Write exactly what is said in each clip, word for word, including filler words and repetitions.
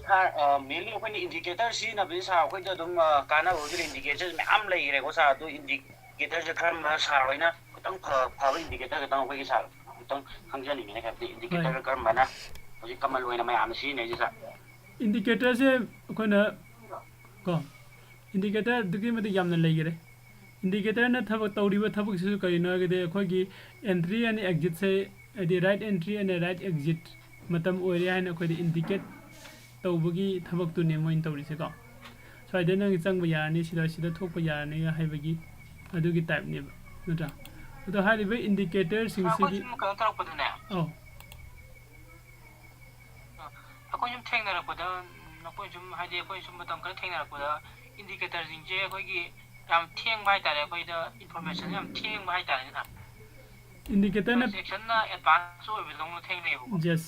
ꯁꯥꯔ, mainly ꯑꯩꯈꯣꯏꯅ indicator ꯁꯤꯖꯤꯟꯅꯕꯁꯤ ꯁꯥꯔ ꯑꯩꯈꯣꯏꯗ ꯑꯗꯨꯝ ꯀꯥꯟꯅꯕ ꯍꯧꯖꯤꯛ ꯏꯟꯗꯤꯀꯦꯇꯔ ꯃꯌꯥꯝ ꯂꯩꯈ꯭ꯔꯦꯀꯣ ꯁꯥꯔ꯫ ꯑꯗꯨ ꯏꯟꯗꯤꯀꯦꯇꯔꯁꯦ ꯀꯔꯝꯕ ꯁꯥꯔ ꯍꯣꯏꯅ ꯈꯤꯇꯪ ꯐꯕ ꯏꯟꯗꯤꯀꯦꯇꯔ ꯈꯤꯇꯪ ꯑꯩꯈꯣꯏꯒꯤ ꯁꯥꯔ ꯈꯤꯇꯪ ꯈꯪꯖꯅꯤꯡꯉꯤꯅꯦ꯫ ꯍꯥꯏꯕꯗꯤ ꯏꯟꯗꯤꯀꯦꯇꯔ ꯀꯔꯝꯕꯅ ꯍꯧꯖꯤꯛ ꯀꯃꯟ ꯑꯣꯏꯅ ꯃꯌꯥꯝꯅ ꯁꯤꯖꯤꯟꯅꯩꯁꯦ ꯁꯥꯔ? ꯏꯟꯗꯤꯀꯦꯇꯔꯁꯦ ꯑꯩꯈꯣꯏꯅ ꯀꯣ, ꯏꯟꯗꯤꯀꯦꯇꯔ ꯑꯗꯨꯛꯀꯤ ꯃꯇꯤꯛ ꯌꯥꯝꯅ ꯂꯩꯈꯔꯦ꯫ ꯏꯟꯗꯤꯀꯦꯇꯔꯅ ꯊꯕꯛ ꯇꯧꯔꯤꯕ ꯊꯕꯛꯁꯤꯁꯨ ꯀꯔꯤꯅꯣ ꯍꯥꯏꯔꯒꯗꯤ ꯑꯩꯈꯣꯏꯒꯤ entry and exitꯁꯦ, ꯍꯥꯏꯗꯤ right entry and right exit ꯃꯇꯝ ꯑꯣꯏꯔꯦ ꯍꯥꯏꯅ ꯑꯩꯈꯣꯏꯗ ꯏꯟꯗꯤꯀꯦꯠ ꯇꯧꯕꯒꯤ ꯊꯕꯛꯇꯨꯅꯦ ꯃꯣꯏꯅ ꯇꯧꯔꯤꯁꯦꯀꯣ꯫ ꯁ꯭ꯋꯥꯏꯗ ꯅꯪ ꯆꯪꯕ ꯌꯥꯔꯅꯤ, ꯁꯤꯗ ꯁꯤꯗ ꯊꯣꯛꯄ ꯌꯥꯔꯅꯤ ꯍꯥꯏꯕꯒꯤ ꯑꯗꯨꯒꯤ ꯇꯥꯏꯞꯅꯦꯕ, ꯅꯠꯇ꯭ꯔꯥ? ꯑꯗꯣ ꯍꯥꯏꯔꯤꯕ ꯏꯟꯗꯤꯀꯦꯇꯔꯁꯤꯡꯁꯤꯒꯤ ꯀꯩꯅꯣ ꯇꯧꯔꯛꯄꯗꯅꯦ, ꯑꯧ꯫ ꯑꯩꯈꯣꯏ ꯁꯨꯝ ꯊꯦꯡꯅꯔꯛꯄꯗ, ꯑꯩꯈꯣꯏ ꯁꯨꯝ, ꯍꯥꯏꯗꯤ, ꯑꯩꯈꯣꯏ ꯁꯨꯝ ꯃꯇꯝ ꯈꯔ ꯊꯦꯡꯅꯔꯛꯄꯗ ꯏꯟꯗꯤꯀꯦꯇꯔꯁꯤꯡꯁꯦ ꯑꯩꯈꯣꯏꯒꯤ ꯌꯥꯝ ꯊꯦꯡꯕ ꯍꯥꯏꯇꯥꯔꯦ, ꯑꯩꯈꯣꯏꯗ ꯏꯟꯐꯣꯔꯃꯦꯁꯟ ꯌꯥꯝ ꯊꯦꯡꯕ ꯍꯥꯏꯇꯥꯔꯦꯅꯦ ꯁꯥꯔ꯫ ꯏꯟꯗꯤꯀꯦꯇꯔꯅ ꯑꯦꯛꯁꯟꯅ ꯑꯦꯗꯚꯥꯟꯁ ꯑꯣꯏꯕꯗꯧꯅ ꯊꯦꯡꯅꯩꯌꯦꯕꯀꯣ꯫ Yes,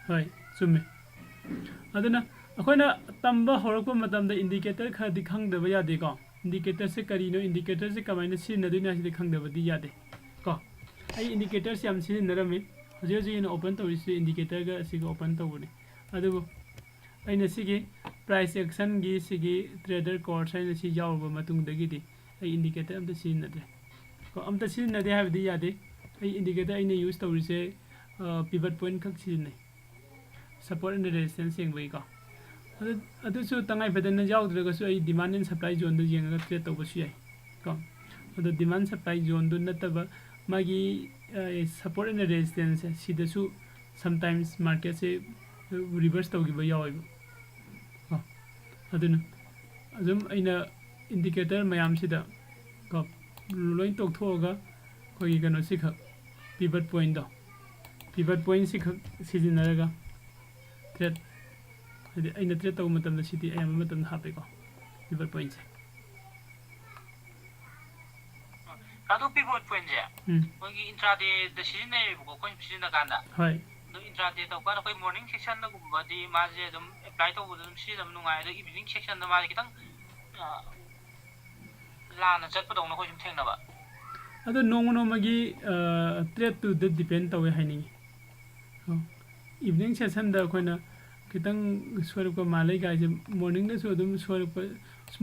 ꯍꯣꯏ, ꯆꯨꯝꯃꯦ꯫ ꯑꯗꯨꯅ ꯑꯩꯈꯣꯏꯅ ꯇꯝꯕ ꯍꯧꯔꯛꯄ ꯃꯇꯝꯗ ꯏꯟꯗꯤꯀꯦꯇꯔ ꯈꯔꯗꯤ ꯈꯪꯗꯕ ꯌꯥꯗꯦꯀꯣ꯫ ꯏꯟꯗꯤꯀꯦꯇꯔꯁꯦ ꯀꯔꯤꯅꯣ, ꯏꯟꯗꯤꯀꯦꯇꯔꯁꯦ ꯀꯃꯥꯏꯅ ꯁꯤꯖꯤꯟꯅꯗꯣꯏꯅꯣ ꯍꯥꯏꯁꯤꯗꯤ ꯈꯪꯗꯕꯗꯤ ꯌꯥꯗꯦ ꯀꯣ꯫ ꯑꯩ ꯏꯟꯗꯤꯀꯦꯇꯔꯁꯦ ꯌꯥꯝ ꯁꯤꯖꯤꯟꯅꯔꯝꯃꯤ꯫ ꯍꯧꯖꯤꯛ ꯍꯧꯖꯤꯛ ꯑꯩꯅ ꯑꯣꯄꯟ ꯇꯧꯔꯤꯁꯦ ꯏꯟꯗꯤꯀꯦꯇꯔꯒ ꯑꯁꯤꯒ ꯑꯣꯄꯟ ꯇꯧꯕꯅꯤ꯫ ꯑꯗꯨꯕꯨ ꯑꯩꯅ ꯁꯤꯒꯤ ꯄ꯭ꯔꯥꯏꯁ ꯑꯦꯛꯁꯟꯒꯤ ꯁꯤꯒꯤ ꯇ꯭ꯔꯦꯗꯔ ꯀꯣꯔꯁ ꯍꯥꯏꯅ ꯁꯤ ꯌꯥꯎꯔꯕ ꯃꯇꯨꯡꯗꯒꯤꯗꯤ ꯑꯩ ꯏꯟꯗꯤꯀꯦꯇꯔ ꯑꯝꯇ ꯁꯤꯖꯤꯟꯅꯗ꯭ꯔꯦ ꯀꯣ꯫ ꯑꯝꯇ ꯁꯤꯖꯤꯟꯅꯗꯦ ꯍꯥꯏꯕꯗꯤ ꯌꯥꯗꯦ꯫ ꯑꯩ ꯏꯟꯗꯤꯀꯦꯇꯔ ꯑꯩꯅ ꯌꯨꯁ ꯇꯧꯔꯤꯁꯦ, ꯑ, ꯄꯤꯚꯠ ꯄꯣꯏꯟ ꯈꯛ ꯁꯤꯖꯤꯟꯅꯩ, ꯁꯄꯣꯔꯠ ꯑꯦꯟ ꯔꯦꯁꯤꯁꯇꯦꯟꯁ ꯌꯦꯡꯕꯒꯤꯀꯣ꯫ ꯑꯗꯨ, ꯑꯗꯨꯁꯨ ꯇꯉꯥꯏ ꯐꯗꯅ ꯌꯥꯎꯗ꯭ꯔꯒꯁꯨ ꯑꯩ ꯗꯤꯃꯥꯟ ꯑꯦꯟ ꯁꯄ꯭ꯂꯥꯏ ꯖꯣꯟꯗ ꯌꯦꯡꯉꯒ ꯇ꯭ꯔꯦꯗ ꯇꯧꯕꯁꯨ ꯌꯥꯏ ꯀꯣ꯫ ꯑꯗꯣ ꯗꯤꯃꯥꯟ ꯁꯄ꯭ꯂꯥꯏ ꯖꯣꯟꯗꯨ ꯅꯠꯇꯕ ꯃꯥꯒꯤ, ꯑ, ꯁꯄꯣꯔꯠ ꯑꯦꯟ ꯔꯦꯁꯤꯁꯇꯦꯟꯁꯁꯦ ꯁꯤꯗꯁꯨ ꯁꯝꯇꯥꯏꯝꯁ ꯃꯥꯔꯀꯦꯠꯁꯦ ꯔꯤꯚꯔꯁ ꯇꯧꯈꯤꯕ ꯌꯥꯎꯋꯦꯕ ꯀꯣ꯫ ꯑꯗꯨꯅ ꯑꯗꯨꯝ ꯑꯩꯅ ꯏꯟꯗꯤꯀꯦꯇꯔ ꯃꯌꯥꯝꯁꯤꯗ ꯀꯣ, ꯂꯣꯏ ꯇꯣꯛꯊꯣꯛꯑꯒ ꯑꯩꯈꯣꯏꯒꯤ ꯀꯩꯅꯣꯁꯤꯈꯛ, ꯄꯤꯚꯠ ꯄꯣꯏꯟꯗꯣ, ꯄꯤꯚꯠ ꯄꯣꯏꯟꯁꯤꯈꯛ ꯁꯤꯖꯤꯟꯅꯔꯒ ꯇ꯭ꯔꯦꯗ, ꯍꯥꯏꯗꯤ ꯑꯩꯅ ꯇ꯭ꯔꯦꯗ ꯇꯧꯕ ꯃꯇꯝꯗ ꯁꯤꯗꯤ ꯑꯌꯥꯝꯕ ꯃꯇꯝꯗ ꯍꯥꯞꯄꯦꯀꯣ, ꯄꯤꯚꯠ ꯄꯣꯏꯟꯁꯦ꯫ ꯑꯗꯨ ꯄꯤꯚꯠ ꯄꯣꯏꯟꯁꯦ ꯎꯝ꯫ ꯑꯩꯈꯣꯏꯒꯤ ꯏꯟꯇ꯭ꯔꯥꯗꯦꯗ ꯁꯤꯖꯤꯟꯅꯩꯌꯦꯕꯀꯣ, ꯑꯩꯈꯣꯏꯅ ꯁꯤꯖꯤꯟꯅ ꯀꯥꯟꯗ꯫ ꯍꯣꯏ꯫ ꯑꯗꯨ ꯏꯟꯇ꯭ꯔꯥꯗꯦ ꯇꯧꯀꯥꯟꯗ ꯑꯩꯈꯣꯏ ꯃꯣꯔꯅꯤꯡ ꯁꯦꯛꯁꯟꯗꯒꯨꯝꯕꯗꯤ ꯃꯥꯁꯦ ꯑꯗꯨꯝ ꯑꯦꯄ꯭ꯂꯥꯏ ꯇꯧꯕꯗ ꯑꯗꯨꯝ ꯁꯤꯖꯤꯟꯅꯕ ꯅꯨꯡꯉꯥꯏ, ꯑꯗꯣ ꯏꯚꯤꯅꯤꯡ ꯁꯦꯛꯁꯟꯗ ꯃꯥꯁꯦ ꯈꯤꯇꯪ, ꯑ, ꯂꯥꯟꯅ ꯆꯠꯄꯗꯧꯅ ꯑꯩꯈꯣꯏ ꯁꯨꯝ ꯊꯦꯡꯅꯕ꯫ ꯑꯗꯣ ꯅꯣꯡꯃ ꯅꯣꯡꯃꯒꯤ, ꯑ, ꯇ꯭ꯔꯦꯗꯇꯨꯗ ꯗꯤꯄꯦꯟ ꯇꯧꯋꯦ ꯍꯥꯏꯅꯤꯡꯉꯤ꯫ ꯀꯣ꯫ ꯏꯚꯤꯅꯤꯡ ꯁꯦꯁꯟꯗ ꯑꯩꯈꯣꯏꯅ, ꯈꯤꯇꯪ ꯁꯣꯏꯔꯛꯄ ꯃꯥꯜꯂꯦ ꯀꯥꯏꯁꯦ꯫ ꯃꯣꯔꯅꯤꯡꯗꯁꯨ ꯑꯗꯨꯝ ꯁꯣꯏꯔꯛꯄ,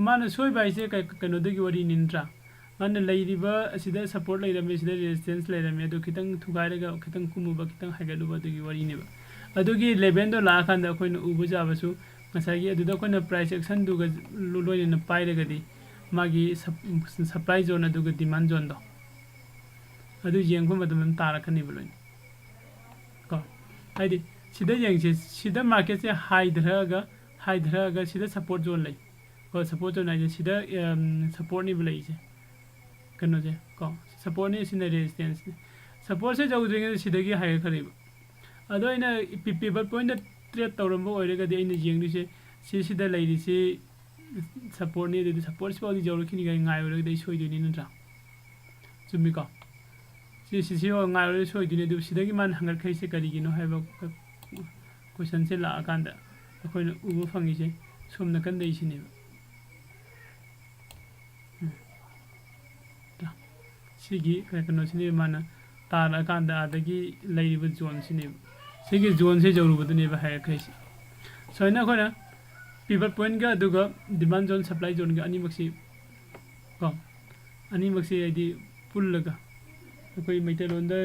ꯃꯥꯅ ꯁꯣꯏꯕ ꯍꯥꯏꯁꯦ ꯀꯩ-, ꯀꯩꯅꯣꯗꯨꯒꯤ ꯋꯥꯔꯤꯅꯤ ꯅꯠꯇ꯭ꯔꯥ? ꯃꯥꯅ ꯂꯩꯔꯤꯕ ꯑꯁꯤꯗ ꯁꯞꯄꯣꯔꯠ ꯂꯩꯔꯝꯃꯦ, ꯁꯤꯗ ꯔꯦꯁꯤꯁꯇꯦꯟꯁ ꯂꯩꯔꯝꯃꯦ, ꯑꯗꯨ ꯈꯤꯇꯪ ꯊꯨꯒꯥꯏꯔꯒ ꯈꯤꯇꯪ ꯀꯨꯝꯃꯨꯕ, ꯈꯤꯇꯪ ꯍꯥꯏꯒꯠꯂꯨꯕ, ꯑꯗꯨꯒꯤ ꯋꯥꯔꯤꯅꯦꯕ꯫ ꯑꯗꯨꯒꯤ ꯂꯦꯚꯦꯜꯗꯣ ꯂꯥꯛꯑꯀꯥꯟꯗ ꯑꯩꯈꯣꯏꯅ ꯎꯕ ꯌꯥꯕꯁꯨ ꯉꯁꯥꯏꯒꯤ ꯑꯗꯨꯗ ꯑꯩꯈꯣꯏꯅ ꯄ꯭ꯔꯥꯏꯁ ꯑꯦꯛꯁꯟꯗꯨꯒ ꯂꯣꯏꯅꯅ ꯄꯥꯏꯔꯒꯗꯤ ꯃꯥꯒꯤ ꯁꯞ-, ꯁꯄ꯭ꯂꯥꯏ ꯖꯣꯟ ꯑꯗꯨꯒ ꯗꯤꯃꯥꯟ ꯖꯣꯟꯗꯣ ꯑꯗꯨ ꯌꯦꯡꯕ ꯃꯇꯝꯗ ꯑꯗꯨꯝ ꯇꯥꯔꯛꯀꯅꯦꯕ ꯂꯣꯏꯅ꯫ ꯀꯣ, ꯍꯥꯏꯗꯤ ꯁꯤꯗ ꯌꯦꯡꯁꯦ, ꯁꯤꯗ ꯃꯥꯔꯀꯦꯠꯁꯦ ꯍꯥꯏꯊꯔꯛꯑꯒ, ꯍꯥꯏꯊꯔꯛꯑꯒ ꯁꯤꯗ ꯁꯞꯄꯣꯔꯠ ꯖꯣꯟ ꯂꯩ꯫ ꯀꯣ, ꯁꯞꯄꯣꯔꯠ ꯖꯣꯟ ꯍꯥꯏꯁꯦ ꯁꯤꯗ, ꯑꯝ, ꯁꯞꯄꯣꯔꯠꯅꯦꯕ ꯂꯩꯔꯤꯁꯦ꯫ ꯀꯩꯅꯣꯁꯦ, ꯀꯣ, ꯁꯞꯄꯣꯔꯠꯅꯤ, ꯁꯤꯅ ꯔꯦꯁꯤꯁꯇꯦꯟꯁꯅꯤ꯫ ꯁꯞꯄꯣꯔꯠꯁꯦ ꯌꯧꯗ꯭ꯔꯤꯉꯩꯗ ꯁꯤꯗꯒꯤ ꯍꯥꯏꯒꯠꯈ꯭ꯔꯦꯕ꯫ ꯑꯗꯣ ꯑꯩꯅ ꯄꯤ-, ꯄꯤꯚꯠ ꯄꯣꯏꯟꯠꯇ ꯇ꯭ꯔꯦꯠ ꯇꯧꯔꯝꯕ ꯑꯣꯏꯔꯒꯗꯤ ꯑꯩꯅ ꯌꯦꯡꯗꯣꯏꯁꯦ ꯁꯤ, ꯁꯤꯗ ꯂꯩꯔꯤꯁꯤ ꯁꯞꯄꯣꯔꯠꯅꯤ, ꯑꯗꯨꯗꯤ ꯁꯞꯄꯣꯔꯠꯁꯤꯐꯥꯎꯗꯤ ꯌꯧꯔꯛꯈꯤꯅꯤ ꯀꯥꯏꯅ ꯉꯥꯏꯔꯨꯔꯒꯗꯤ ꯑꯩ ꯁꯣꯏꯗꯣꯏꯅꯤ ꯅꯠꯇ꯭ꯔꯥ? ꯆꯨꯝꯃꯤꯀꯣ? ꯁꯤ, ꯁꯤ, ꯁꯤ ꯉꯥꯏꯔꯨꯔꯒ ꯁꯣꯏꯗꯣꯏꯅꯤ꯫ ꯑꯗꯨꯕꯨ ꯁꯤꯗꯒꯤ ꯃꯥꯅ ꯍꯪꯒꯠꯈ꯭ꯔꯤꯁꯦ ꯀꯔꯤꯒꯤꯅꯣ ꯍꯥꯏꯕ ꯀꯣꯏꯁꯟꯁꯦ ꯂꯥꯛꯑꯀꯥꯟꯗ ꯑꯩꯈꯣꯏꯅ ꯎꯕ ꯐꯪꯉꯤꯁꯦ ꯁꯣꯝ ꯅꯥꯀꯟꯗꯩꯁꯤꯅꯦꯕ꯫ ꯎꯝ꯫ ꯁꯤꯒꯤ ꯀꯩꯅꯣꯁꯤꯅꯦꯕ ꯃꯥꯅ ꯇꯥꯔꯛꯑꯀꯥꯟꯗ ꯑꯗꯒꯤ ꯂꯩꯔꯤꯕ ꯖꯣꯟꯁꯤꯅꯦꯕ꯫ ꯁꯤꯒꯤ ꯖꯣꯟꯁꯦ ꯌꯧꯔꯨꯕꯗꯨꯅꯦꯕ ꯍꯥꯏꯔꯛꯈ꯭ꯔꯤꯁꯦ꯫ ꯁꯨꯃꯥꯏꯅ ꯑꯩꯈꯣꯏꯅ ꯄꯤꯚꯠ ꯄꯣꯏꯟꯠꯀ ꯑꯗꯨꯒ ꯗꯤꯃꯥꯟ ꯖꯣꯟ, ꯁꯄ꯭ꯂꯥꯏ ꯖꯣꯟꯒ ꯑꯅꯤꯃꯛꯁꯤ ꯀꯣ, ꯑꯅꯤꯃꯛꯁꯦ ꯍꯥꯏꯗꯤ ꯄꯨꯜꯂꯒ ꯑꯩꯈꯣꯏ ꯃꯩꯇꯩꯂꯣꯟꯗ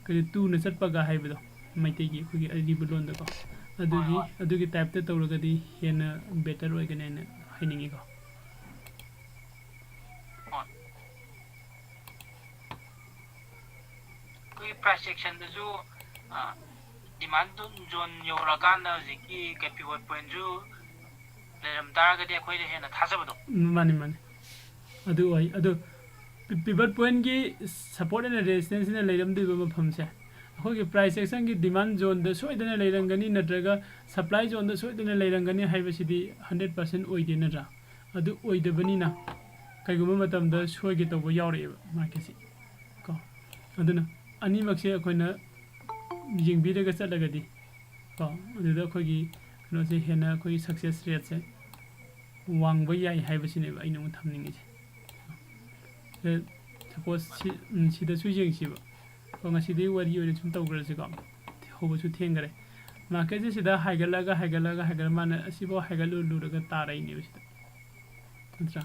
ꯀꯔꯤ ꯇꯨꯅ ꯆꯠꯄꯒ ꯍꯥꯏꯕꯗꯣ, ꯃꯩꯇꯩꯒꯤ ꯑꯩꯈꯣꯏꯒꯤ ꯑꯔꯤꯕ ꯂꯣꯟꯗꯀꯣ, ꯑꯗꯨꯒꯤ, ꯍꯣꯏ, ꯍꯣꯏ, ꯑꯗꯨꯒꯤ ꯇꯥꯏꯞꯇ ꯇꯧꯔꯒꯗꯤ ꯍꯦꯟꯅ ꯕꯦꯇꯔ ꯑꯣꯏꯒꯅꯦꯅ ꯍꯥꯏꯅꯤꯡꯉꯤꯀꯣ꯫ ꯍꯣꯏ꯫ ꯑꯩꯈꯣꯏꯒꯤ ꯄ꯭ꯔꯥꯏꯁ ꯑꯦꯛꯁꯟꯗꯁꯨ, ꯑ, ꯗꯤꯃꯥꯟ ꯖꯣꯟ ꯌꯧꯔꯀꯥꯟꯗ ꯍꯧꯖꯤꯛꯀꯤ ꯀꯩ ꯄꯤꯚꯠ ꯄꯣꯏꯟꯠꯁꯨ ꯂꯩꯔꯝ ꯇꯥꯔꯒꯗꯤ ꯑꯩꯈꯣꯏꯗ ꯍꯦꯟꯅ ꯊꯥꯖꯕꯗꯣ꯫ ꯎꯝ, ꯃꯥꯅꯤ, ꯃꯥꯅꯤ꯫ ꯑꯗꯨ ꯑꯣꯏ꯫ ꯑꯗꯨ ꯄꯤ-, ꯄꯤꯚꯠ ꯄꯣꯏꯟꯠꯀꯤ ꯁꯞꯄꯣꯔꯠ ꯑꯦꯟ ꯔꯦꯁꯤꯁꯇꯦꯟꯁꯁꯤꯅ ꯂꯩꯔꯝꯗꯣꯏꯕ ꯃꯐꯝꯁꯦ ꯑꯩꯈꯣꯏꯒꯤ ꯄ꯭ꯔꯥꯏꯁ ꯑꯦꯛꯁꯟꯒꯤ ꯗꯤꯃꯥꯟ ꯖꯣꯟꯗ ꯁꯣꯏꯗꯅ ꯂꯩꯔꯝꯒꯅꯤ, ꯅꯠꯇ꯭ꯔꯒ ꯁꯄ꯭ꯂꯥꯏ ꯖꯣꯟꯗ ꯁꯣꯏꯗꯅ ꯂꯩꯔꯝꯒꯅꯤ ꯍꯥꯏꯕꯁꯤꯗꯤ ꯍꯟꯗ꯭ꯔꯦꯠ ꯄꯥꯔꯁꯦꯟ ꯑꯣꯏꯗꯦ ꯅꯠꯇ꯭ꯔꯥ? ꯑꯗꯨ ꯑꯣꯏꯗꯕꯅꯤꯅ ꯀꯩꯒꯨꯝꯕ ꯃꯇꯝꯗ ꯁꯣꯏꯒꯦ ꯇꯧꯕ ꯌꯥꯎꯔꯛꯑꯦꯕ ꯃꯥꯔꯀꯦꯠꯁꯦ ꯀꯣ꯫ ꯑꯗꯨꯅ ꯑꯅꯤꯃꯛꯁꯦ ꯑꯩꯈꯣꯏꯅ ꯌꯦꯡꯕꯤꯔꯒ ꯆꯠꯂꯒꯗꯤ ꯀꯣ, ꯑꯗꯨꯗ ꯑꯩꯈꯣꯏꯒꯤ ꯀꯩꯅꯣꯁꯦ ꯍꯦꯟꯅ ꯑꯩꯈꯣꯏꯒꯤ ꯁꯛꯁꯦꯁ ꯔꯦꯠꯁꯦ ꯋꯥꯡꯕ ꯌꯥꯏ ꯍꯥꯏꯕꯁꯤꯅꯦꯕ ꯑꯩꯅ ꯑꯃꯨꯛ ꯊꯝꯅꯤꯡꯉꯤꯁꯦ꯫ ꯁꯦ, ꯁꯄꯣꯁ ꯁꯤ, ꯎꯝ, ꯁꯤꯗꯁꯨ ꯌꯦꯡꯁꯤꯕ꯫ ꯀꯣ, ꯉꯁꯤꯗꯤ ꯋꯥꯔꯤ ꯑꯣꯏꯅ ꯁꯨꯝ ꯇꯧꯈ꯭ꯔꯁꯤꯀꯣ꯫ ꯍꯧꯕꯁꯨ ꯊꯦꯡꯈꯔꯦ꯫ ꯃꯥꯔꯀꯦꯠꯁꯦ ꯁꯤꯗ ꯍꯥꯏꯒꯠꯂꯒ ꯍꯥꯏꯒꯠꯂꯒ ꯍꯥꯏꯒꯠꯂꯒ ꯃꯥꯅ ꯑꯁꯤꯐꯥꯎ ꯍꯥꯏꯒꯠꯂꯨꯔꯒ ꯇꯥꯔꯛꯏꯅꯦꯕ ꯁꯤꯗ, ꯅꯠꯇ꯭ꯔꯥ?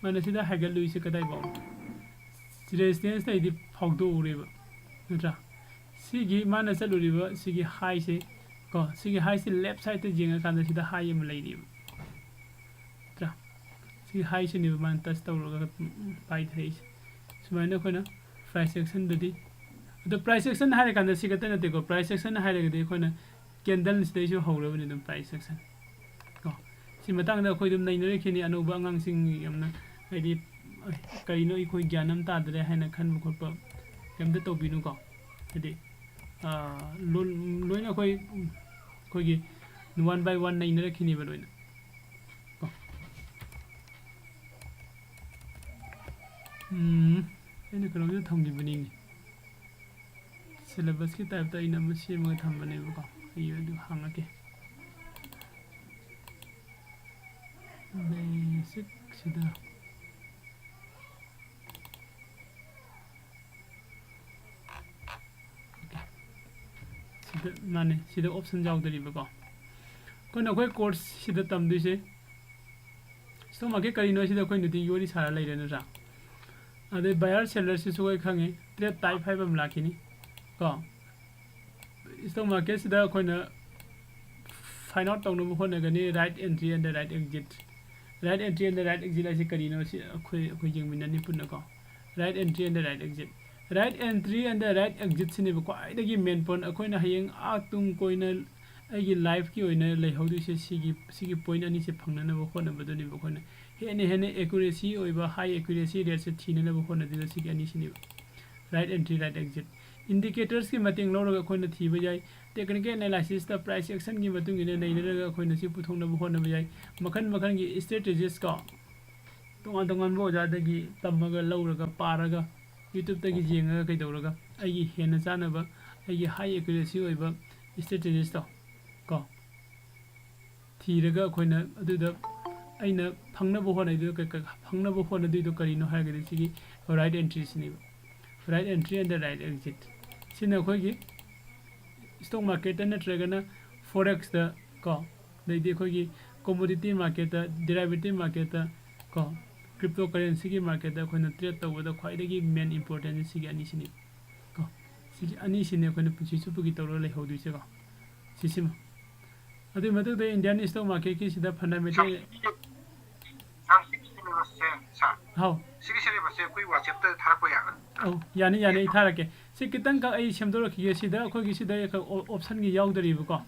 ꯃꯥꯅ ꯁꯤꯗ ꯍꯥꯏꯒꯠꯂꯨꯏꯁꯦ ꯀꯗꯥꯏꯐꯥꯎꯅꯣ? ꯔꯦꯁꯤꯁꯇꯦꯟꯁꯇꯩꯗꯤ ꯐꯥꯎꯗꯣꯛꯎꯔꯦꯕ, ꯅꯠꯇ꯭ꯔꯥ? ꯁꯤꯒꯤ ꯃꯥꯅ ꯆꯠꯂꯨꯔꯤꯕ ꯁꯤꯒꯤ ꯍꯥꯏꯁꯦ ꯀꯣ, ꯁꯤꯒꯤ ꯍꯥꯏꯁꯦ ꯂꯦꯐ ꯁꯥꯏꯗꯠꯇ ꯌꯦꯡꯉꯀꯥꯟꯗ ꯁꯤꯗ ꯍꯥꯏ ꯑꯃ ꯂꯩꯔꯤꯕ, ꯅꯠꯇ꯭ꯔꯥ? ꯁꯤ ꯍꯥꯏꯁꯤꯅꯦꯕ ꯃꯥꯅ ꯇꯆ ꯇꯧꯔꯒ ꯄꯥꯏꯊꯔꯛꯏꯁꯦ꯫ ꯁꯨꯃꯥꯏꯅ ꯑꯩꯈꯣꯏꯅ ꯄ꯭ꯔꯥꯏꯁ ꯑꯦꯛꯁꯟꯗꯗꯤ, ꯑꯗꯣ ꯄ꯭ꯔꯥꯏꯁ ꯑꯦꯛꯁꯟ ꯍꯥꯏꯔꯀꯥꯟꯗ ꯁꯤ ꯈꯛꯇ ꯅꯠꯇꯦꯀꯣ꯫ ꯄ꯭ꯔꯥꯏꯁ ꯑꯦꯛꯁꯟ ꯍꯥꯏꯔꯒꯗꯤ ꯑꯩꯈꯣꯏꯅ ꯀꯦꯟꯗꯜꯁꯤꯗꯩꯁꯨ ꯍꯧꯔꯕꯅꯤ ꯑꯗꯨꯝ ꯄ꯭ꯔꯥꯏꯁ ꯑꯦꯛꯁꯟ ꯀꯣ꯫ ꯁꯤ ꯃꯇꯥꯡꯗ ꯑꯩꯈꯣꯏ ꯑꯗꯨꯝ ꯅꯩꯅꯔꯛꯈꯤꯅꯤ꯫ ꯑꯅꯧꯕ ꯑꯉꯥꯡꯁꯤꯡ ꯌꯥꯝꯅ, ꯍꯥꯏꯗꯤ, "ꯑꯦ, ꯀꯔꯤꯅꯣ ꯑꯩꯈꯣꯏ ꯒ꯭ꯌꯥꯟ ꯑꯃ ꯇꯥꯗ꯭ꯔꯦ" ꯍꯥꯏꯅ ꯈꯟꯕ ꯈꯣꯠꯄ ꯀꯩꯝꯇ ꯇꯧꯕꯤꯅꯨꯀꯣ꯫ ꯍꯥꯏꯗꯤ, ꯑꯥ, ꯂꯣꯏ-, ꯂꯣꯏꯅ ꯑꯩꯈꯣꯏ, ꯑꯩꯈꯣꯏꯒꯤ one by one ꯅꯩꯅꯔꯛꯈꯤꯅꯦꯕ ꯂꯣꯏꯅ ꯀꯣ꯫ ꯎꯝ, ꯑꯩꯅ ꯀꯩꯅꯣꯝꯗ ꯊꯝꯈꯤꯕꯅꯤꯅꯦ꯫ ꯁꯤꯂꯦꯕꯁꯀꯤ ꯇꯥꯏꯞꯇ ꯑꯩꯅ ꯑꯃ ꯁꯦꯝꯃꯒ ꯊꯝꯕꯅꯦꯕꯀꯣ꯫ ꯑꯩ ꯑꯗꯨ ꯍꯥꯡꯉꯛꯀꯦ꯫ ꯕꯦꯁꯤꯛꯁꯤꯗ꯫ ꯁꯤꯗ ꯃꯥꯅꯦ, ꯁꯤꯗ ꯑꯣꯞꯁꯟ ꯌꯥꯎꯗꯣꯔꯤꯕꯀꯣ꯫ ꯑꯩꯈꯣꯏꯅ ꯑꯩꯈꯣꯏ ꯀꯣꯔꯁꯁꯤꯗ ꯇꯝꯗꯣꯏꯁꯦ ꯁ꯭ꯇꯣꯛ ꯃꯥꯔꯀꯦꯠ ꯀꯔꯤꯅꯣ ꯁꯤꯗ ꯑꯩꯈꯣꯏ ꯅꯨꯡꯇꯤꯒꯤ ꯋꯥꯔꯤ ꯁꯥꯔ ꯂꯩꯔꯦ, ꯅꯠꯇ꯭ꯔꯥ? ꯑꯗꯩ ꯕꯥꯌꯔ ꯁꯦꯂꯔꯁꯤꯁꯨ ꯑꯩꯈꯣꯏ ꯈꯪꯉꯦ, ꯇ꯭ꯔꯦꯠ ꯇꯥꯏꯞ ꯍꯥꯏꯕ ꯑꯃ ꯂꯥꯛꯈꯤꯅꯤ ꯀꯣ꯫ ꯁ꯭ꯇꯣꯛ ꯃꯥꯔꯀꯦꯠꯁꯤꯗ ꯑꯩꯈꯣꯏꯅ ꯐꯥꯏꯟ ꯑꯥꯎꯠ ꯇꯧꯅꯕ ꯍꯣꯠꯅꯒꯅꯤ, right entry and the right exit꯫ Right entry and the right exit ꯍꯥꯏꯁꯦ ꯀꯔꯤꯅꯣ ꯁꯤ ꯑꯩꯈꯣꯏ, ꯑꯩꯈꯣꯏ ꯌꯦꯡꯃꯤꯟꯅꯅꯤ ꯄꯨꯟꯅꯀꯣ꯫ Right entry and the right exit꯫ Right entry and the right exit ꯁꯤꯅꯦꯕ ꯈ꯭ꯋꯥꯏꯗꯒꯤ ꯃꯦꯟ ꯄꯣꯏꯟ꯫ ꯑꯩꯈꯣꯏꯅ ꯍꯌꯦꯡ ꯑꯥ ꯇꯨꯡ ꯀꯣꯏꯅ ꯑꯩꯒꯤ ꯂꯥꯏꯐꯀꯤ ꯑꯣꯏꯅ ꯂꯩꯍꯧꯗꯣꯏꯁꯦ ꯁꯤꯒꯤ, ꯁꯤꯒꯤ ꯄꯣꯏꯟ ꯑꯅꯤꯁꯦ ꯐꯪꯅꯅꯕ ꯍꯣꯠꯅꯕꯗꯨꯅꯦꯕ ꯑꯩꯈꯣꯏꯅ ꯍꯦꯟꯅ ꯍꯦꯟꯅ ꯑꯦꯀꯨꯔꯦꯁꯤ ꯑꯣꯏꯕ, ꯍꯥꯏ ꯑꯦꯀꯨꯔꯦꯁꯤ ꯔꯦꯠꯁꯦ ꯊꯤꯅꯅꯕ ꯍꯣꯠꯅꯗꯣꯏꯁꯦ ꯁꯤꯒꯤ ꯑꯅꯤꯁꯤꯅꯦꯕ꯫ Right entry, right exit꯫ ꯏꯟꯗꯤꯀꯦꯇꯔꯁꯀꯤ ꯃꯇꯦꯡ ꯂꯧꯔꯒ ꯑꯩꯈꯣꯏꯅ ꯊꯤꯕ ꯌꯥꯏ꯫ ꯇꯦꯛꯅꯤꯀꯦꯜ ꯑꯦꯅꯥꯂꯥꯏꯁꯤꯁꯇ ꯄ꯭ꯔꯥꯏꯁ ꯑꯦꯛꯁꯟꯒꯤ ꯃꯇꯨꯡ ꯏꯟꯅ ꯅꯩꯅꯔꯒ ꯑꯩꯈꯣꯏꯅ ꯁꯤ ꯄꯨꯊꯣꯛꯅꯕ ꯍꯣꯠꯅꯕ ꯌꯥꯏ꯫ ꯃꯈꯜ ꯃꯈꯜꯒꯤ ꯁ꯭ꯇ꯭ꯔꯦꯇꯦꯖꯤꯁ ꯀꯣ, ꯇꯣꯉꯥꯟ ꯇꯣꯉꯥꯟꯕ ꯑꯣꯖꯥꯗꯒꯤ ꯇꯝꯃꯒ ꯂꯧꯔꯒ ꯄꯥꯔꯒ YouTubeꯇꯒꯤ ꯌꯦꯡꯉꯒ ꯀꯩꯗꯧꯔꯒ ꯑꯩꯒꯤ ꯍꯦꯟꯅ ꯆꯥꯅꯕ, ꯑꯩꯒꯤ ꯍꯥꯏ ꯑꯦꯀꯨꯔꯦꯁꯤ ꯑꯣꯏꯕ ꯁ꯭ꯇ꯭ꯔꯦꯇꯦꯖꯤꯁꯇꯣ ꯀꯣ, ꯊꯤꯔꯒ ꯑꯩꯈꯣꯏꯅ ꯑꯗꯨꯗ ꯑꯩꯅ ꯐꯪꯅꯕ ꯍꯣꯠꯅꯗꯣꯏꯗꯣ ꯀ-, ꯀ-, ꯐꯪꯅꯕ ꯍꯣꯠꯅꯗꯣꯏꯗꯣ ꯀꯔꯤꯅꯣ ꯍꯥꯏꯔꯒꯗꯤ ꯁꯤꯒꯤ right entry ꯁꯤꯅꯦꯕ꯫ Right entry and the right exit꯫ ꯁꯤꯅ ꯑꯩꯈꯣꯏꯒꯤ stock marketꯇ ꯅꯠꯇ꯭ꯔꯒꯅ forex ꯇ ꯀꯣ, ꯑꯗꯩꯗꯤ ꯑꯩꯈꯣꯏꯒꯤ commodity marketꯇ, derivative marketꯇ ꯀꯣ, cryptocurrency ꯒꯤ marketꯇ ꯑꯩꯈꯣꯏꯅ trade ꯇꯧꯕꯗ ꯈ꯭ꯋꯥꯏꯗꯒꯤ main important ꯁꯤꯒꯤ ꯑꯅꯤꯁꯤꯅꯤ ꯀꯣ꯫ ꯁꯤꯒꯤ ꯑꯅꯤꯁꯤꯅꯤ ꯑꯩꯈꯣꯏꯅ ꯄꯨꯟꯁꯤ ꯆꯨꯞꯄꯒꯤ ꯇꯧꯔꯒ ꯂꯩꯍꯧꯗꯣꯏꯁꯦꯀꯣ꯫ ꯁꯤꯁꯤꯃ꯫ ꯑꯗꯨꯒꯤ ꯃꯊꯛꯇ Indian stock market ꯀꯤꯁꯤꯗ fundamental ꯁꯥꯔ, ꯁꯤꯒꯤ syllabus ꯁꯦ, ꯁꯥꯔ, ꯍꯥꯎ꯫ ꯁꯤꯒꯤ syllabus ꯁꯦ ꯑꯩꯈꯣꯏ WhatsApp ꯇ ꯊꯥꯔꯛꯄ ꯌꯥꯒꯗ꯭ꯔꯥ? ꯑꯧ, ꯌꯥꯅꯤ, ꯌꯥꯅꯤ, ꯑꯩ ꯊꯥꯔꯛꯀꯦ꯫ ꯁꯤ ꯈꯤꯇꯪꯈꯛ ꯑꯩ ꯁꯦꯝꯗꯣꯔꯛꯈꯤꯒꯦ꯫ ꯁꯤꯗ ꯑꯩꯈꯣꯏꯒꯤ ꯁꯤꯗ ꯑꯣꯞꯁꯟꯒꯤ ꯌꯥꯎꯗꯔꯤꯕꯀꯣ꯫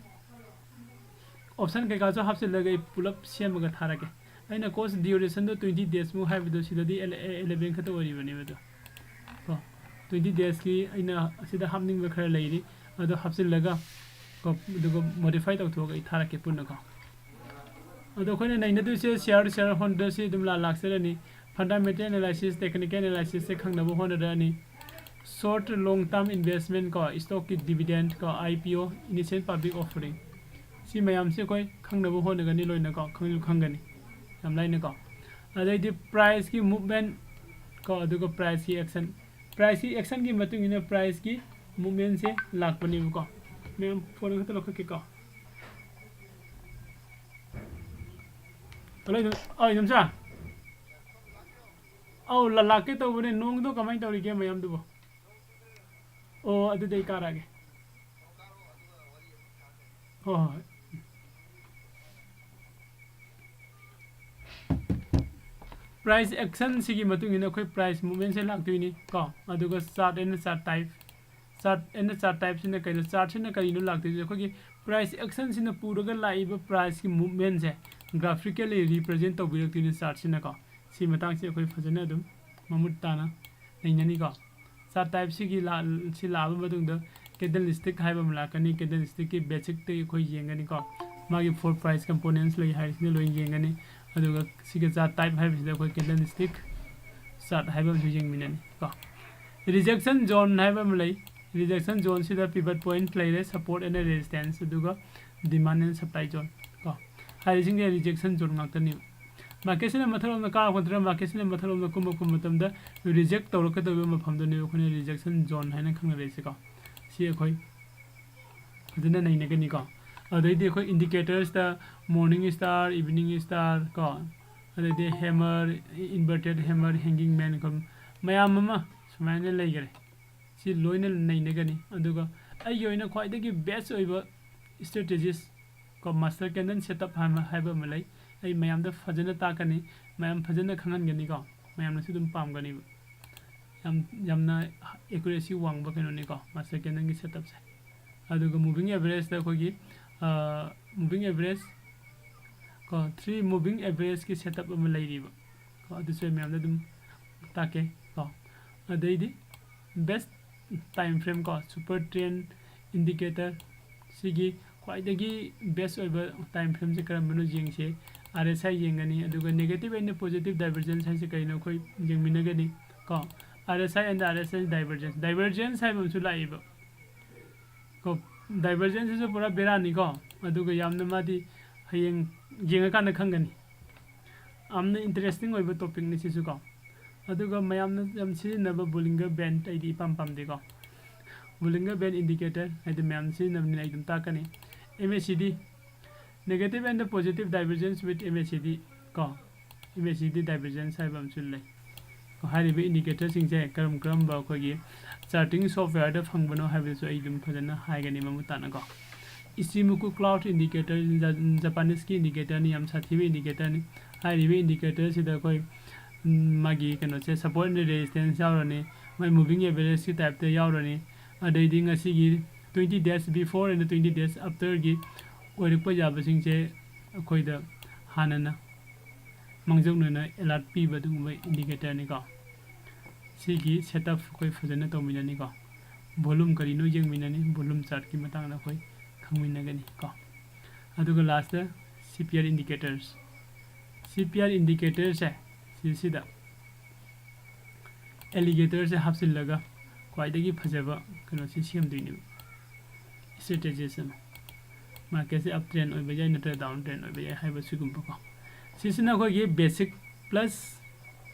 ꯑꯣꯞꯁꯟ ꯀꯩꯀꯥꯁꯨ ꯍꯥꯞꯆꯤꯜꯂꯒ ꯑꯩ ꯄꯨꯂꯞ ꯁꯦꯝꯃꯒ ꯊꯥꯔꯛꯀꯦ꯫ ꯑꯩꯅ course duration ꯗꯣ twenty days ꯃꯨꯛ ꯍꯥꯏꯕꯗꯣ ꯁꯤꯗꯗꯤ ꯑꯦꯂ-, ꯑꯦ-, eleven ꯈꯛꯇ ꯑꯣꯏꯔꯤꯕꯅꯦꯕ ꯑꯗꯣ꯫ ꯀꯣ, twenty days ꯀꯤ ꯑꯩꯅ ꯑꯁꯤꯗ ꯍꯥꯞꯅꯤꯡꯕ ꯈꯔ ꯂꯩꯔꯤ꯫ ꯑꯗꯣ ꯍꯥꯞꯆꯤꯜꯂꯒ ꯀꯣ, ꯑꯗꯨꯒ modify ꯇꯧꯊꯣꯛꯑꯒ ꯑꯩ ꯊꯥꯔꯛꯀꯦ ꯄꯨꯟꯅꯀꯣ꯫ ꯑꯗꯣ ꯑꯩꯈꯣꯏꯅ ꯅꯩꯅꯗꯣꯏꯁꯦ share, shareholder ꯁꯤ ꯑꯗꯨꯝ ꯂꯥ-, ꯂꯥꯛꯆꯔꯅꯤ꯫ Fundamental analysis, technical analysis ꯁꯦ ꯈꯪꯅꯕ ꯍꯣꯠꯅꯔꯛꯑꯅꯤ꯫ Short, long term investment ꯀꯣ, stock ꯀꯤ dividend ꯀꯣ, IPO, initial public offering꯫ ꯁꯤ ꯃꯌꯥꯝꯁꯦ ꯑꯩꯈꯣꯏ ꯈꯪꯅꯕ ꯍꯣꯠꯅꯒꯅꯤ ꯂꯣꯏꯅꯀꯣ, ꯈꯪꯁꯨ ꯈꯪꯒꯅꯤ ꯌꯥꯝ ꯂꯥꯏꯅꯀꯣ꯫ ꯑꯗꯩꯗꯤ price ꯀꯤ movement ꯀꯣ, ꯑꯗꯨꯒ price ꯀꯤ action꯫ Price ꯀꯤ action ꯒꯤ ꯃꯇꯨꯡ ꯏꯟꯅ price ꯀꯤ movement ꯁꯦ ꯂꯥꯛꯄꯅꯦꯕꯀꯣ꯫ ꯃꯌꯥꯝ phone ꯈꯛꯇ ꯂꯧꯈꯠꯀꯦꯀꯣ꯫ ꯍꯜꯂꯣ, ꯏꯗꯣꯝ-, ꯑꯧ, ꯏꯗꯣꯝꯆꯥ꯫ ꯑꯧ, ꯂ-, ꯂꯥꯛꯀꯦ ꯇꯧꯕꯅꯦ꯫ ꯅꯣꯡꯗꯣ ꯀꯃꯥꯏꯅ ꯇꯧꯔꯤꯒꯦ ꯃꯌꯥꯝꯗꯨꯕꯨ? ꯑꯣ, ꯑꯗꯨꯗꯤ ꯑꯩ ꯀꯥꯔꯛꯑꯒꯦ꯫ ꯍꯣꯏ, ꯍꯣꯏ, ꯍꯣꯏ꯫ Price action ꯁꯤꯒꯤ ꯃꯇꯨꯡ ꯏꯟꯅ ꯑꯩꯈꯣꯏ price movement ꯁꯦ ꯂꯥꯛꯇꯣꯏꯅꯤ ꯀꯣ꯫ ꯑꯗꯨꯒ chart and chart type, chart and chart type ꯁꯤꯅ ꯀꯩꯅꯣ? Chart ꯁꯤꯅ ꯀꯔꯤꯅꯣ ꯂꯥꯛꯇꯣꯏꯁꯦ? ꯑꯩꯈꯣꯏꯒꯤ price action ꯁꯤꯅ ꯄꯨꯔꯒ ꯂꯥꯛꯏꯕ price ꯀꯤ movement ꯁꯦ graphically represent ꯇꯧꯕꯤꯔꯛꯇꯣꯏꯅꯤ chart ꯁꯤꯅꯀꯣ꯫ ꯁꯤ ꯃꯇꯥꯡꯁꯤ ꯑꯩꯈꯣꯏ ꯐꯖꯅ ꯑꯗꯨꯝ ꯃꯃꯨꯠ ꯇꯥꯅ ꯅꯩꯅꯅꯤꯀꯣ꯫ Chart type ꯁꯤꯒꯤ ꯂꯥ-, ꯁꯤ ꯂꯥꯛꯑꯕ ꯃꯇꯨꯡꯗ candlestick ꯍꯥꯏꯕ ꯑꯃ ꯂꯥꯛꯀꯅꯤ꯫ Candlestick ꯀꯤ basic ꯇꯒꯤ ꯑꯩꯈꯣꯏ ꯌꯦꯡꯒꯅꯤꯀꯣ꯫ ꯃꯥꯒꯤ four price components ꯂꯩ ꯍꯥꯏꯔꯤꯁꯤꯅ ꯂꯣꯏ ꯌꯦꯡꯒꯅꯤ꯫ ꯑꯗꯨꯒ ꯁꯤꯒꯤ chart type ꯍꯥꯏꯕꯁꯤꯗ ꯑꯩꯈꯣꯏ candlestick chart ꯍꯥꯏꯕ ꯑꯃꯁꯨ ꯌꯦꯡꯃꯤꯟꯅꯅꯤ ꯀꯣ꯫ Rejection zone ꯍꯥꯏꯕ ꯑꯃ ꯂꯩ꯫ Rejection zone ꯁꯤꯗ pivot point ꯂꯩꯔꯦ, support and resistance, ꯑꯗꯨꯒ demand and supply zone ꯀꯣ꯫ ꯍꯥꯏꯔꯤꯁꯤꯡꯁꯦ rejection zone ꯉꯥꯛꯇꯅꯦꯕ꯫ Market ꯁꯤꯅ ꯃꯊꯛꯂꯣꯝꯗ ꯀꯥꯔꯛꯄ ꯅꯠꯇ꯭ꯔꯒ market ꯁꯤꯅ ꯃꯊꯛꯂꯣꯝꯗ ꯀꯨꯝꯃꯛꯄ ꯃꯇꯝꯗ reject ꯇꯧꯔꯛꯀꯗꯧꯔꯤꯕ ꯃꯐꯝꯗꯨꯅꯦꯕ ꯑꯩꯈꯣꯏꯅ rejection zone ꯍꯥꯏꯅ ꯈꯪꯅꯔꯤꯁꯦꯀꯣ꯫ ꯁꯤ ꯑꯩꯈꯣꯏ ꯐꯖꯅ ꯅꯩꯅꯒꯅꯤꯀꯣ꯫ ꯑꯗꯩꯗꯤ ꯑꯩꯈꯣꯏ indicatorsꯇ morning star, evening star ꯀꯣ, ꯑꯗꯩꯗꯤ hammer, inverted hammer, hanging man ꯀꯣ, ꯃꯌꯥꯝ ꯑꯃ ꯁꯨꯃꯥꯏꯅ ꯂꯩꯈꯔꯦ꯫ ꯁꯤ ꯂꯣꯏꯅ ꯅꯩꯅꯒꯅꯤ꯫ ꯑꯗꯨꯒ ꯑꯩꯒꯤ ꯑꯣꯏꯅ ꯈ꯭ꯋꯥꯏꯗꯒꯤ best ꯑꯣꯏꯕ strategies ꯀꯣ, master candle setup ꯍꯥꯏꯕ, ꯍꯥꯏꯕ ꯑꯃ ꯂꯩ꯫ ꯑꯩ ꯃꯌꯥꯝꯗ ꯐꯖꯅ ꯇꯥꯛꯀꯅꯤ, ꯃꯌꯥꯝ ꯐꯖꯅ ꯈꯪꯍꯟꯒꯅꯤꯀꯣ, ꯃꯌꯥꯝꯅꯁꯨ ꯑꯗꯨꯝ ꯄꯥꯝꯒꯅꯤꯕ꯫ ꯌꯥꯝ, ꯌꯥꯝꯅ accuracy ꯋꯥꯡꯕ ꯀꯩꯅꯣꯅꯤꯀꯣ, master candleꯒꯤ setupꯁꯦ꯫ ꯑꯗꯨꯒ moving averageꯇ ꯑꯩꯈꯣꯏꯒꯤ, ꯑ, moving average ꯀꯣ, three moving averageꯀꯤ setup ꯑꯃ ꯂꯩꯔꯤꯕ ꯀꯣ, ꯑꯗꯨꯁꯨ ꯑꯩ ꯃꯌꯥꯝꯗ ꯑꯗꯨꯝ ꯇꯥꯛꯀꯦ ꯀꯣ꯫ ꯑꯗꯩꯗꯤ best time frame ꯀꯣ, super trend indicator, ꯁꯤꯒꯤ ꯈ꯭ꯋꯥꯏꯗꯒꯤ best ꯑꯣꯏꯕ time frameꯁꯦ ꯀꯔꯝꯕꯅꯣ ꯌꯦꯡꯁꯦ꯫ RSI ꯌꯦꯡꯒꯅꯤ, ꯑꯗꯨꯒ negative and positive divergence ꯍꯥꯏꯁꯦ ꯀꯩꯅꯣ ꯑꯩꯈꯣꯏ ꯌꯦꯡꯃꯤꯟꯅꯒꯅꯤ ꯀꯣ꯫ RSI and RSI divergence, divergence ꯍꯥꯏꯕ ꯑꯃꯁꯨ ꯂꯥꯛꯏꯕ ꯀꯣ꯫ Divergenceꯁꯤꯁꯨ ꯄꯨꯔꯥ ꯕꯦꯔꯥꯅꯤꯀꯣ, ꯑꯗꯨꯒ ꯌꯥꯝꯅ ꯃꯥꯗꯤ ꯍꯌꯦꯡ ꯌꯦꯡꯉꯀꯥꯟꯗ ꯈꯪꯒꯅꯤ꯫ ꯌꯥꯝꯅ interesting ꯑꯣꯏꯕ topicꯅꯤ ꯁꯤꯁꯨ ꯀꯣ꯫ ꯑꯗꯨꯒ ꯃꯌꯥꯝꯅ ꯌꯥꯝ ꯁꯤꯖꯤꯟꯅꯕ Bollinger Band ꯑꯩꯗꯤ ꯏꯄꯥꯝ ꯄꯥꯝꯗꯦꯀꯣ꯫ Bollinger Band indicator ꯍꯥꯏꯗꯤ ꯃꯌꯥꯝ ꯁꯤꯖꯤꯟꯅꯕꯅꯤꯅ ꯑꯩ ꯑꯗꯨꯝ ꯇꯥꯛꯀꯅꯤ꯫ MACD, negative and positive divergence with MACD ꯀꯣ꯫ MACD divergence ꯍꯥꯏꯕ ꯑꯃꯁꯨ ꯂꯩ꯫ ꯍꯥꯏꯔꯤꯕ indicatorꯁꯤꯡꯁꯦ ꯀꯔꯝ ꯀꯔꯝꯕ ꯑꯩꯈꯣꯏꯒꯤ charting softwareꯗ ꯐꯪꯕꯅꯣ ꯍꯥꯏꯕꯗꯨꯁꯨ ꯑꯩ ꯑꯗꯨꯝ ꯐꯖꯅ ꯍꯥꯏꯒꯅꯤ ꯃꯃꯨꯠ ꯇꯥꯅꯀꯣ꯫ Ichimoku cloud indicator, ꯖ-, Japaneseꯀꯤ indicatorꯅꯤ, ꯌꯥꯝ ꯁꯥꯊꯤꯕ indicatorꯅꯤ꯫ ꯍꯥꯏꯔꯤꯕ indicatorꯁꯤꯗ ꯑꯩꯈꯣꯏ, ꯎꯝ, ꯃꯥꯒꯤ ꯀꯩꯅꯣꯁꯦ support and resistance ꯌꯥꯎꯔꯅꯤ, ꯃꯥꯏ moving averageꯀꯤ typeꯇ ꯌꯥꯎꯔꯅꯤ꯫ ꯑꯗꯩꯗꯤ ꯉꯁꯤꯒꯤ twenty days before and twenty days afterꯒꯤ ꯑꯣꯏꯔꯛꯄ ꯌꯥꯕꯁꯤꯡꯁꯦ ꯑꯩꯈꯣꯏꯗ ꯍꯥꯟꯅꯅ ꯃꯥꯡꯖꯧꯅꯅ alert ꯄꯤꯕ ꯑꯗꯨꯒꯨꯝꯕ indicatorꯅꯤꯀꯣ꯫ ꯁꯤꯒꯤ setup ꯑꯩꯈꯣꯏ ꯐꯖꯅ ꯇꯧꯃꯤꯟꯅꯅꯤꯀꯣ꯫ Volume ꯀꯔꯤꯅꯣ ꯌꯦꯡꯃꯤꯟꯅꯅꯤ, volume chartꯀꯤ ꯃꯇꯥꯡꯗ ꯑꯩꯈꯣꯏ ꯈꯪꯃꯤꯟꯅꯒꯅꯤ ꯀꯣ꯫ ꯑꯗꯨꯒ lastꯇ CPR indicators, CPR indicatorꯁꯦ ꯁꯤꯁꯤꯗ alligatorꯁꯦ ꯍꯥꯞꯆꯤꯜꯂꯒ ꯈ꯭ꯋꯥꯏꯗꯒꯤ ꯐꯖꯕ ꯀꯩꯅꯣꯁꯤ ꯁꯦꯝꯗꯣꯏꯅꯦꯕ, strategies ꯑꯃ꯫ Marketꯁꯦ up trend ꯑꯣꯏꯕ ꯌꯥꯏ ꯅꯠꯇ꯭ꯔꯒ down trend ꯑꯣꯏꯕ ꯌꯥꯏ ꯍꯥꯏꯕ ꯁꯤꯒꯨꯝꯕꯀꯣ꯫ ꯁꯤꯁꯤꯅ ꯑꯩꯈꯣꯏꯒꯤ basic plus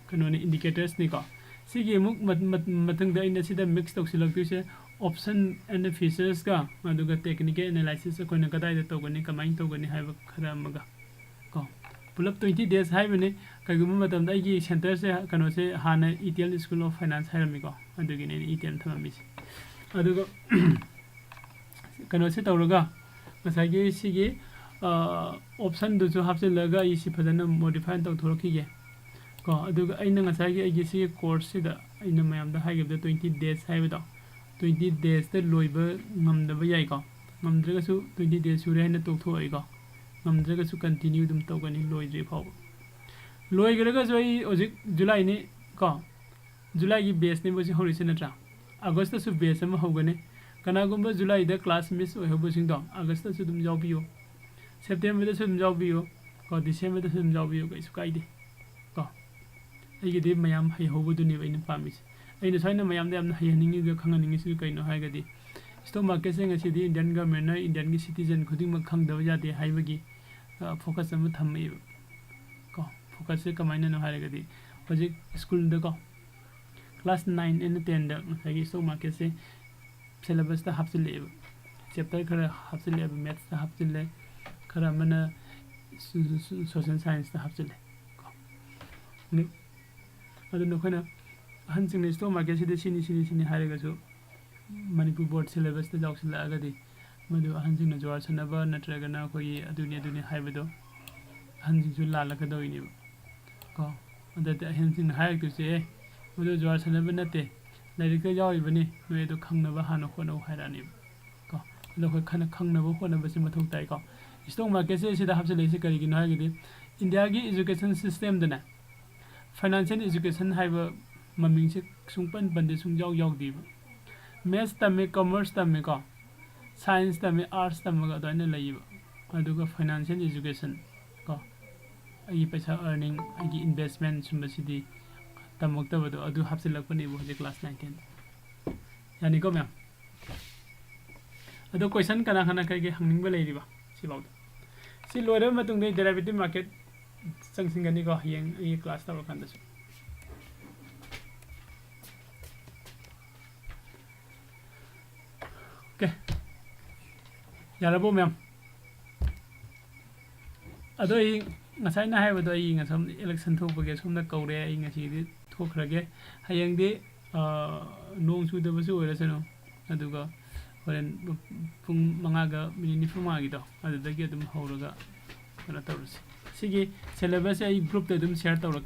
ꯀꯩꯅꯣꯅꯤ, indicatorsꯅꯤꯀꯣ꯫ ꯁꯤꯒꯤ ꯑꯃꯨꯛ ꯃ-, ꯃ-, ꯃꯊꯪꯗ ꯑꯩꯅ ꯁꯤꯗ mix ꯇꯧꯁꯤꯜꯂꯛꯇꯣꯏꯁꯦ option and featuresꯀ ꯑꯗꯨꯒ technical analysis ꯑꯩꯈꯣꯏꯅ ꯀꯗꯥꯏꯗ ꯇꯧꯒꯅꯤ, ꯀꯃꯥꯏꯅ ꯇꯧꯒꯅꯤ ꯍꯥꯏꯕ ꯈꯔ ꯑꯃꯒ ꯀꯣ꯫ ꯄꯨꯂꯞ twenty days ꯍꯥꯏꯕꯅꯤ꯫ ꯀꯩꯒꯨꯝꯕ ꯃꯇꯝꯗ ꯑꯩꯒꯤ centreꯁꯦ ꯀꯩꯅꯣꯁꯦ ꯍꯥꯟꯅ ETL School of Finance ꯍꯥꯏꯔꯝꯃꯤꯀꯣ, ꯑꯗꯨꯒꯤꯅꯦ ꯑꯩꯅ ETL ꯊꯝꯃꯝꯃꯤꯁꯦ꯫ ꯑꯗꯨꯒ ꯀꯩꯅꯣꯁꯦ ꯇꯧꯔꯒ ꯉꯁꯥꯏꯒꯤ ꯁꯤꯒꯤ optionꯗꯨꯁꯨ ꯍꯥꯞꯆꯤꯜꯂꯒ ꯑꯩ ꯁꯤ ꯐꯖꯅ modify ꯇꯧꯊꯣꯔꯛꯈꯤꯒꯦ ꯀꯣ꯫ ꯑꯗꯨꯒ ꯑꯩꯅ ꯉꯁꯥꯏꯒꯤ ꯑꯩꯒꯤ ꯁꯤꯒꯤ courseꯁꯤꯗ ꯑꯩꯅ ꯃꯌꯥꯝꯗ ꯍꯥꯏꯈꯤꯕꯗ twenty days ꯍꯥꯏꯕꯗꯣ, twenty daysꯇ ꯂꯣꯏꯕ ꯉꯝꯗꯕ ꯌꯥꯏꯀꯣ꯫ ꯉꯝꯗ꯭ꯔꯒꯁꯨ twenty days ꯁꯨꯔꯦ ꯍꯥꯏꯅ ꯇꯣꯛꯊꯣꯛꯑꯣꯏꯀꯣ꯫ ꯉꯝꯗ꯭ꯔꯒꯁꯨ continue ꯑꯗꯨꯝ ꯇꯧꯒꯅꯤ ꯂꯣꯏꯗ꯭ꯔꯤ ꯐꯥꯎꯕ꯫ ꯂꯣꯏꯈ꯭ꯔꯒꯁꯨ ꯑꯩ ꯍꯧꯖꯤꯛ Julyꯅꯤ ꯀꯣ, Julyꯒꯤ batchꯅꯦꯕ ꯍꯧꯖꯤꯛ ꯍꯧꯔꯤꯁꯦ ꯅꯠꯇ꯭ꯔꯥ? Augustꯇꯁꯨ batch ꯑꯃ ꯍꯧꯒꯅꯤ꯫ ꯀꯅꯥꯒꯨꯝꯕ Julyꯗ class miss ꯑꯣꯏꯍꯧꯕꯁꯤꯡꯗꯣ Augustꯇꯁꯨ ꯑꯗꯨꯝ ꯌꯥꯎꯕꯤꯌꯨ, Septemberꯗꯁꯨ ꯑꯗꯨꯝ ꯌꯥꯎꯕꯤꯌꯨ ꯀꯣ, Decemberꯗꯁꯨ ꯑꯗꯨꯝ ꯌꯥꯎꯕꯤꯌꯨ, ꯀꯩꯁꯨ ꯀꯥꯏꯗꯦ ꯀꯣ꯫ ꯑꯩꯒꯤꯗꯤ ꯃꯌꯥꯝ ꯍꯩꯍꯧꯕꯗꯨꯅꯦꯕ ꯑꯩꯅ ꯄꯥꯝꯃꯤꯁꯦ꯫ ꯑꯩꯅ ꯁꯨꯃꯥꯏꯅ ꯃꯌꯥꯝꯗ ꯌꯥꯝꯅ ꯍꯩꯍꯟꯅꯤꯡꯉꯤꯗꯣ, ꯈꯪꯍꯟꯅꯤꯡꯉꯤꯁꯤꯁꯨ ꯀꯩꯅꯣ ꯍꯥꯏꯔꯒꯗꯤ, stock marketꯁꯦ ꯉꯁꯤꯗꯤ Indian governmentꯅ Indianꯒꯤ citizen ꯈꯨꯗꯤꯡꯃꯛ ꯈꯪꯗꯕ ꯌꯥꯗꯦ ꯍꯥꯏꯕꯒꯤ focus ꯑꯃ ꯊꯝꯃꯛꯑꯦꯕ ꯀꯣ꯫ Focusꯁꯦ ꯀꯃꯥꯏꯅꯅꯣ ꯍꯥꯏꯔꯒꯗꯤ, ꯍꯧꯖꯤꯛ schoolꯗꯀꯣ, class nine and tenꯗ ꯉꯁꯥꯏꯒꯤ stock marketꯁꯦ syllabusꯇ ꯍꯥꯞꯆꯤꯜꯂꯛꯑꯦꯕ꯫ Chapter ꯈꯔ ꯍꯥꯞꯆꯤꯜꯂꯛꯑꯦꯕ, mathsꯇ ꯍꯥꯞꯆꯤꯜꯂꯦ, ꯈꯔ ꯑꯃꯅ ꯁꯣ-, ꯁꯣ-, social scienceꯇ ꯍꯥꯞꯆꯤꯜꯂꯦ ꯀꯣ꯫ ꯑꯗꯨ, ꯑꯗꯨꯅ ꯑꯩꯈꯣꯏꯅ ꯑꯍꯟꯁꯤꯡꯅ stock marketꯁꯤꯗꯤ ꯁꯤꯅꯤ, ꯁꯤꯅꯤ, ꯁꯤꯅꯤ ꯍꯥꯏꯔꯒꯁꯨ, ꯃꯅꯤꯄꯨꯔ board syllabusꯇ ꯌꯥꯎꯁꯤꯜꯂꯛꯑꯒꯗꯤ ꯃꯗꯨ ꯑꯍꯟꯁꯤꯡꯅ ꯖꯨꯋꯥꯔ ꯁꯥꯟꯅꯕ ꯅꯠꯇ꯭ꯔꯒꯅ ꯑꯩꯈꯣꯏꯒꯤ ꯑꯗꯨꯅꯤ, ꯑꯗꯨꯅꯤ ꯍꯥꯏꯕꯗꯣ ꯑꯍꯟꯁꯤꯡꯁꯨ ꯂꯥꯜꯂꯛꯀꯗꯧꯔꯤꯅꯦꯕ ꯀꯣ꯫ ꯑꯗꯨꯗꯤ ꯑꯍꯟꯁꯤꯡꯅ ꯍꯥꯏꯔꯛꯇꯣꯏꯁꯦ, "ꯑꯦ, ꯃꯗꯨ ꯖꯨꯋꯥꯔ ꯁꯥꯟꯅꯕ ꯅꯠꯇꯦ, ꯂꯥꯏꯔꯤꯛꯇ ꯌꯥꯎꯔꯤꯕꯅꯤ, ꯅꯣꯏ ꯑꯗꯨ ꯈꯪꯅꯕ ꯍꯥꯟꯅ ꯍꯣꯠꯅꯧ" ꯍꯥꯏꯔꯛꯑꯅꯦꯕ ꯀꯣ꯫ ꯑꯗꯣ ꯑꯩꯈꯣꯏ ꯈꯟꯅ ꯈꯪꯅꯕ ꯍꯣꯠꯅꯕꯁꯦ ꯃꯊꯧ ꯇꯥꯏꯀꯣ꯫ Stock marketꯁꯦ ꯁꯤꯗ ꯍꯥꯞꯆꯤꯜꯂꯛꯏꯁꯦ ꯀꯔꯤꯒꯤꯅꯣ ꯍꯥꯏꯔꯒꯗꯤ, Indiaꯒꯤ education systemꯗꯅꯦ, financial education ꯍꯥꯏꯕ ꯃꯃꯤꯡꯁꯦ ꯁꯨꯡꯄꯟ ꯄꯟꯗꯦ, ꯁꯨꯡꯌꯥꯎ ꯌꯥꯎꯗꯦꯕ꯫ Maths ꯇꯝꯃꯦ, commerce ꯇꯝꯃꯦꯀꯣ, science ꯇꯝꯃꯦ, arts ꯇꯝꯃꯒ ꯑꯗꯨꯃꯥꯏꯅ ꯂꯩꯌꯦꯕ꯫ ꯑꯗꯨꯒ financial education ꯀꯣ, ꯑꯩꯒꯤ ꯄꯩꯁꯥ earning, ꯑꯩꯒꯤ investment ꯁꯨꯝꯕꯁꯤꯗꯤ ꯇꯝꯃꯛꯇꯕꯗꯣ, ꯑꯗꯨ ꯍꯥꯞꯆꯤꯜꯂꯛꯄꯅꯦꯕ ꯍꯧꯖꯤꯛ class nine ten꯫ ꯌꯥꯅꯤꯀꯣ ꯃꯌꯥꯝ? ꯑꯗꯣ question ꯀꯅꯥ ꯀꯅꯥ ꯀꯩꯀꯩ ꯍꯪꯅꯤꯡꯕ ꯂꯩꯔꯤꯕ ꯁꯤꯐꯥꯎꯗ? ꯁꯤ ꯂꯣꯏꯔꯕ ꯃꯇꯨꯡꯗ ꯑꯩ derivative market ꯆꯪꯁꯤꯟꯒꯅꯤꯀꯣ, ꯍꯌꯦꯡ ꯑꯩꯒꯤ class ꯇꯧꯔꯀꯥꯟꯗꯁꯨ꯫ ꯌꯥꯔꯕꯣ ꯃꯦꯝ? ꯑꯗꯣ ꯑꯩ ꯉꯁꯥꯏꯅ ꯍꯥꯏꯕꯗꯣ, ꯑꯩ ꯉꯁꯝ election ꯊꯣꯛꯄꯒꯤ ꯑꯁꯣꯝꯗ ꯀꯧꯔꯦ, ꯑꯩ ꯉꯁꯤꯗꯤ ꯊꯣꯛꯈ꯭ꯔꯒꯦ꯫ ꯍꯌꯦꯡꯗꯤ ꯅꯣꯡ ꯆꯨꯗꯕꯁꯨ ꯑꯣꯏꯔꯁꯅꯨ, ꯑꯗꯨꯒ ꯍꯣꯔꯦꯟ ꯄꯨꯡ ꯃꯉꯥꯒ ꯃꯤꯅꯤꯠ ꯅꯤꯐꯨ ꯃꯉꯥꯒꯤꯗꯣ ꯑꯗꯨꯗꯒꯤ ꯑꯗꯨꯝ ꯍꯧꯔꯒ ꯀꯩꯅꯣ ꯇꯧꯔꯁꯤ꯫ ꯁꯤꯒꯤ syllabus ꯁꯦ ꯑꯩ group ꯇ ꯑꯗꯨꯝ share ꯇꯧꯔꯛꯀꯦ꯫